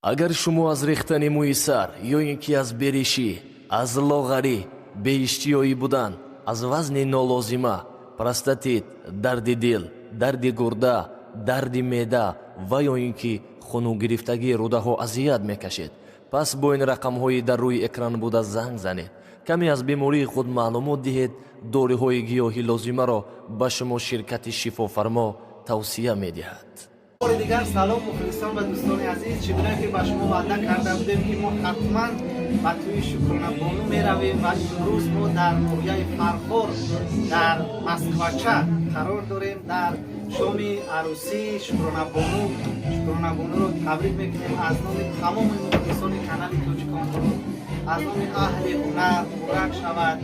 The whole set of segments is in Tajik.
Агар шумо аз рехтани мӯи сар ё ин ки аз беришӣ, аз лоғарӣ, беиштиёӣ будан, аз вазни нолозима, простатит, дарди дил, дарди гурда, дарди меъда ва ё ин ки хунугирифтагии рӯдаҳо азият мекашед, пас бо ин рақамҳои дар рӯи экран буда занг занед, каме аз бемории худ маълумот диҳед. Доруҳои гиёҳӣ лозимаро ба шумо ширкати Шифофармо тавсия медиҳад. Бори дигар салом, мухлисон ва дӯстони азиз. Чӣ гуна ки ба шумо ваъда карда будем, ки мо ҳатман ба тӯи Шукронабону меравем, ва имрӯз мо дар ноҳияи Фархор, дар Москвача қарор дорем, дар шоми арӯсии Шукронабону. Шукронабонуро табрик мекунем аз номи тамоми мухлисони канали Тоҷикон, аз номи аҳли ҳунар. Муборак шавад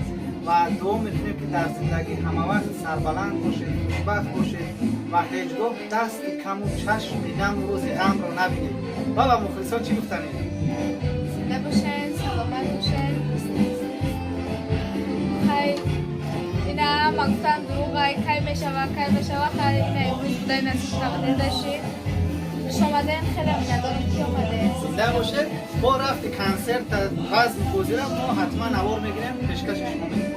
ва дуо мекунем, ки дар зиндагӣ ҳамавақт сарбаланд бошед, хушбахт бошед ва ҳеҷ гоҳ дасти каму чашми ғаму рӯзи ғамро набинед. Ва ба мухлисон чӣ гуфтанед? Зинда бошед, саломат бошед. Хай, ина ҳама гуфтан дурӯғай, кай мешава, кай мешава. Хай, ина имрӯз будай, насиб тақдир дашид. Хуш омадем, хеле миннатдорем, ки омадем. Зинда бошед. Бо рафти консерт, базм бозира мо ҳатман навор мегирем, пешкаши шумо мекунем.